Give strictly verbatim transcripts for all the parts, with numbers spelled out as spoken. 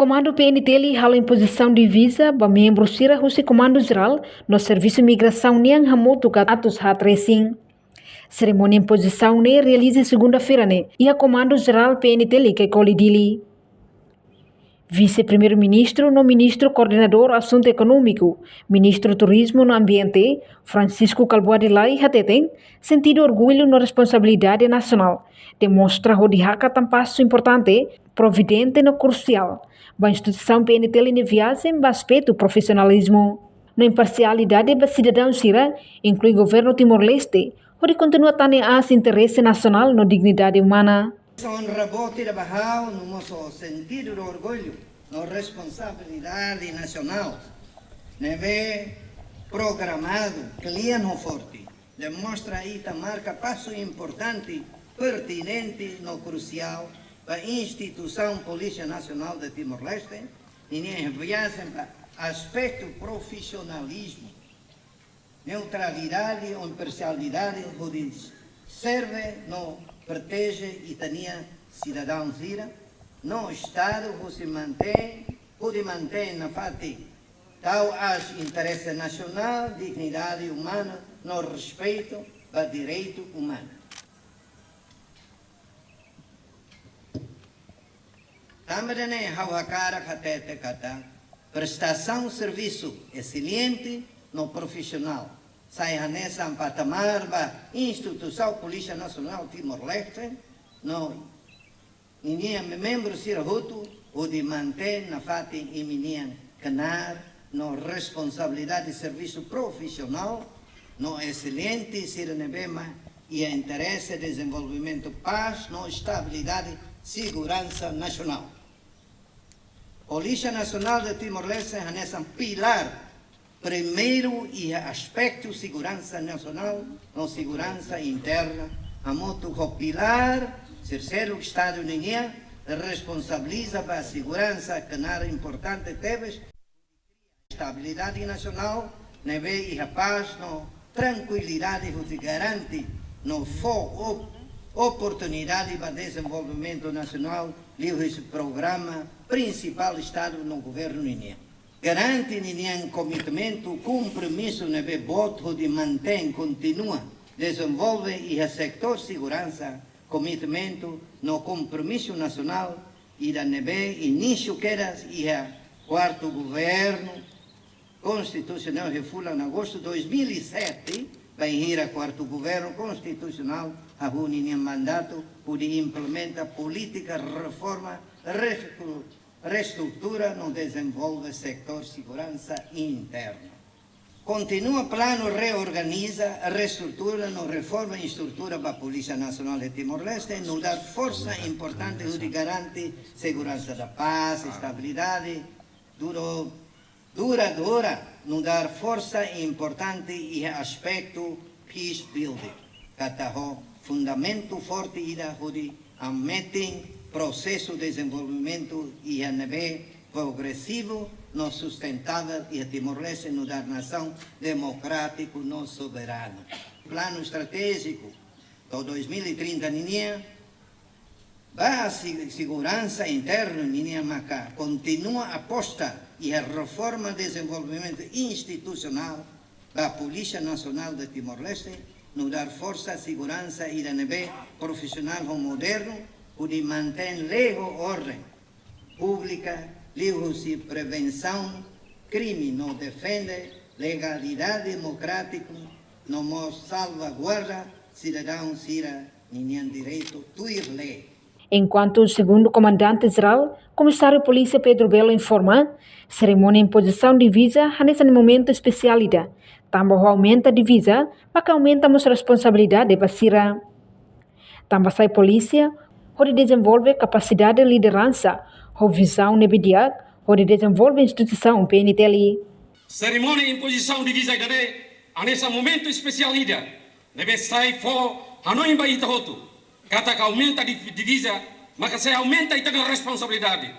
Komandu P N T L halo impozisaun diviza ba membru sira husi Komandu Jerál no Servisu Migrasaun nian hamutuk atus haat resin. Serimónia impozisaun ne'e realiza segunda-feira ne'e iha Komandu Jerál P N T L Caicoli, Dili. Vise-Primeiru-Ministru no Ministru Koordenadór Asuntu Ekonómiku, Ministru Turizmu no Ambiente, Francisco Kalbuadi Lay hateten, sentidu orgullu no responsabilidade nasionál demonstra hodi hakat tan pasu importante, providente no krusiál ba instituisaun P N T L nia viajen ba aspetu profisionalizmu no imparsialidade ba sidadaun sira, inklui Governu Timor-Leste, hodi kontinua tane aas interese nasionál no dignidade umana. Onra boot ida ba ha'u no mós sentidu de orgullu no responsabilidade nasionál ne'ebé programadu kle'an no forte, demonstra ita marka pasu importante, pertinente no krusiál ba instituisaun Polísia Nasionál de Timor-Leste ninia viajen ba aspetu profisionalizmu, neutralidade, imparsialidade, hodi serve no proteje ita-nia sidadaun sira, no Estadu husi mantein, hodi mantein nafatin tau aas interese nasionál, dignidade umana no respeitu ba direitu umanu. Tanba ida-ne'e ha'u hakarak hatete katak prestasaun servisu ezijente no profisionál sai hanesan patamar ba instituisaun Polísia Nasionál Timor-Leste no ninia membru sira hotu, hodi mantein nafatin imi-nian knaar no responsabilidade servisu profisionál no ezijente sira ne'ebé mak iha interese dezenvolvimentu, pás no estabilidade, seguransa nasionál. Polísia Nasionál de Timor-Leste hanesan pilár primeiru iha aspetu seguransa nasionál no seguransa interna, hamutuk ho pilár sira seluk Estadu ninian, responsabiliza ba seguransa knaar importante tebes, estabilidade nasionál, ne'ebé iha pás no trankuilidade, hodi garante no fó op-, oportunidade ba dezenvolvimentu nasionál liuhusi programa prinsipál Estadu no Governu ninian. Garante ninian komitmentu, kompromisu ne'ebé boot hodi mantein, kontinua dezenvolve iha setór seguransa, komitmentu no kompromisu nasionál ida ne'ebé inísiu kedas iha Kuartu Governu Konstitusionál iha fulan Agostu dois mil e sete, bainhira Kuartu Governu Konstitusionál hahú ninia mandatu hodi implementa polítika reforma, restru-, reestrutura no dezenvolve setór seguransa interna. Kontinua planu reorganiza, reestrutura no reforma estrutura ba Polísia Nasionál de Timor-Leste, nu'udar forsa importante hodi garante seguransa da pás, estabilidade duro-, duradoura, nu'udar forsa importante iha aspetu peace building, katak ho fundamentu forte ida hodi hametin prosesu dezenvolvimentu ida ne'ebé progresivu no sustentável iha Timor-Leste nu'udar nasaun demokrátiku no soberanu. Planu estratéjiku to'o dois mil e trinta ninian, ba se-, seguransa interna ninian maka kontinua aposta iha reforma dezenvolvimentu institusionál ba Polísia Nasionál de Timor-Leste, nu'udar forsa seguransa ida ne'ebé profisionál ho modernu, hodi mantein lei ho orden públika, liuhusi prevensaun krime no defende legalidade demokrátiku, no mós salvaguarda sidadaun sira ninian direitu tuir lei. Enkuantu segundu Komandante Jerál, Komisáriu Polísia Pedro Belo informa, serimónia impozisaun diviza hanesan momentu espesiál ida, tanba ho aumenta diviza, maka aumenta mós responsabilidade ba sira. Tanba sai polísia, hodi dezenvolve kapasidade lideransa, ho vizaun ne'ebé di'ak, hodi dezenvolve instituisaun P N T L. Serimónia impozisaun diviza ida-ne'e hanesan momentu espesiál ida, ne'ebé sai fó hanoin ba ita hotu, katak aumenta di-, diviza, maka sai aumenta ita-nia responsabilidade.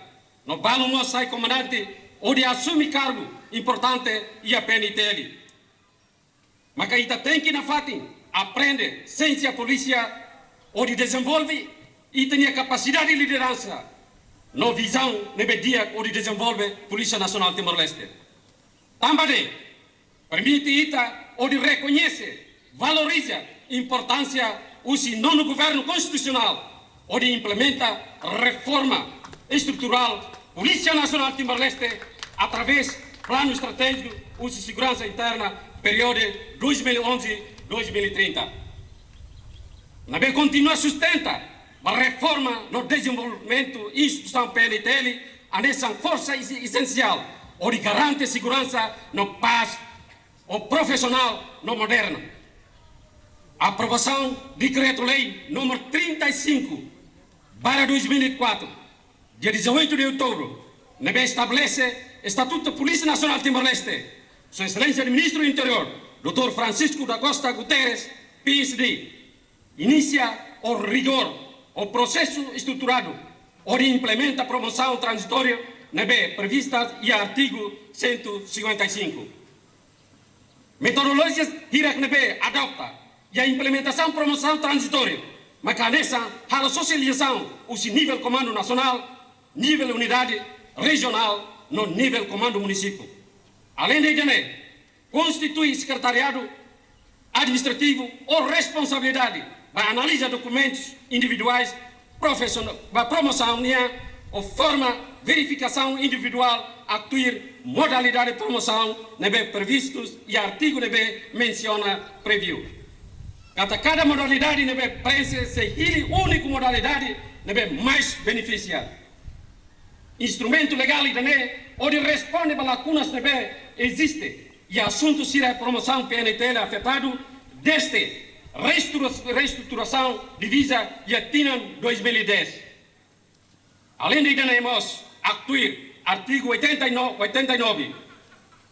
No balu mós sai komandante hodi asume kargu importante iha P N T L. Maka ita tenke nafatin aprende siénsia polísia hodi dezenvolve ita-nia kapasidade lideransa, no vizaun ne'ebé di'ak hodi dezenvolve Polísia Nasionál Timor-Leste. Tanba ne'e, permite ita hodi rekoñese, valoriza importánsia husi nonu governu konstitusionál hodi implementa reforma estruturál Polísia Nasionál Timor-Leste através Planu Estratéjiku husi Seguransa Interna períodu dois mil e onze, dois mil e trinta. Ne'ebé kontinua sustenta ba reforma no dezenvolvimentu instituisaun P N T L hanesan forsa es-, esensiál hodi garante seguransa no pás ho profisionál no moderna. Aprovasaun Dekretu-Lei número trinta e cinco barra dois mil e quatro, dia dezoito de outubro, ne'ebé estabelese Estatutu Polísia Nasionál Timor-Leste, Sua Exelénsia Ministru Interiór, doutór Francisco da Costa Guterres, P S D, inicia ho rigór o prosesu estruturadu hodi implementa promosaun tranzitória ne'ebé prevista iha artigu cento e cinquenta e cinco. Metodolojia hirak ne'ebé adota iha implementasaun promosaun tranzitória maka hanesan halo sosializasaun husi nivel komandu nasionál, nivel unidade rejionál no nivel komandu munisípiu. Aleinde ne'e, konstitui sekretariadu administrativu ho responsabilidade ba analiza dokumentus individuais profesionál ba promosaun nian ho forma verifikasaun individuál, aktuir modalidade promosaun ne'ebé previstus iha artigu ne'ebé mensiona préviu. Katak kada modalidade ne'ebé prenxe sei hili úniku modalidade ne'ebé mais benefisia. Instrumentu legál ida-ne'e hodi responde ba lakunas ne'ebé eziste iha asuntu sira promosaun P N T L afetadu dezde reestrutura-, reestruturasaun diviza iha tinan dois mil e dez. Aleinde ida-ne'e mós, aktuir artigu oitenta e nove, oitenta e nove,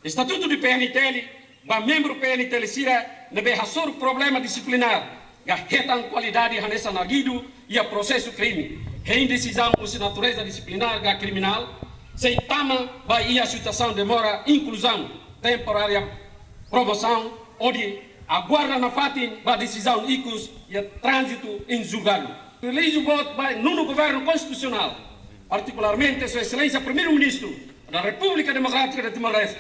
Estatutu de P N T L, ba membru P N T L sira ne'ebé hasoru problema disiplinár ka hetan kualidade hanesan arguidu iha prosesu krime, hein desizaun husi natureza disiplinár ka kriminál, sei tama ba iha situasaun demora inkluzaun temporária promosaun hodi aguarda nafatin ba desizaun ikus iha tránzitu em julgadu. Priviléjiu boot ba nonu governu konstitusionál, partikularmente Sua Exelénsia Primeiru-Ministru da Repúblika Demokrátika de Timor-Leste,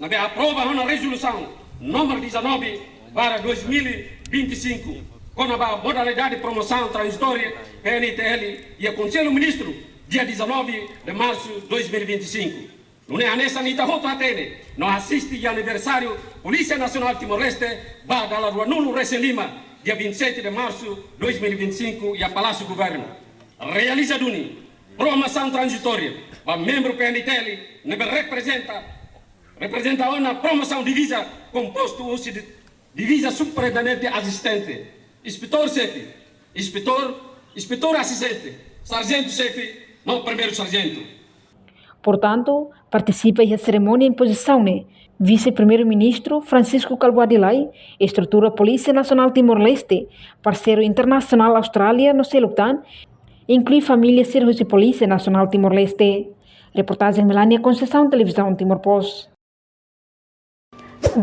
ne'ebé aprova ona rezolusaun número dezanove barra dois mil e vinte e cinco, kona-ba modalidade promosaun tranzitória P N T L iha Konsellu Ministru, dia dezanove de março dois mil e vinte e cinco. Nune'e hanesan ita hotu hatene no asiste iha aniversáriu Polísia Nasionál Timor-Leste ba dala ruanulu resin lima, dia vinte e sete de março dois mil e vinte e cinco, iha Palásiu Governu. Realiza duni promosaun tranzitória ba membru P N T L ne'ebé reprezenta, reprezenta ona promosaun diviza kompostu husi di-, diviza superintendente asistente, inspetór xefe, inspetór, inspetór asistente, sarjentu xefe no primeiru sarjentu. Portantu, partisipa iha serimónia impozisaun ne'e Vise-Primeiru-Ministru Francisco Kalbuadi Lay, estrutura Polísia Nasionál Timor-Leste, parseiru internasionál Austrália no seluk tan, inklui família sira husi Polísia Nasionál Timor-Leste. Reportajen Melania Conceição, Televizaun Timor Post.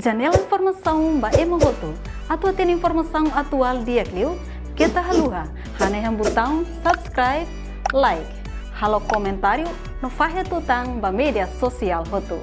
Janela informasaun ba ema hotu. Atu hatene informasaun atuál di'ak liu, keta haluha hanehan butaun subscribe, like, halo komentáriu no fahe tutan ba média sosiál hotu.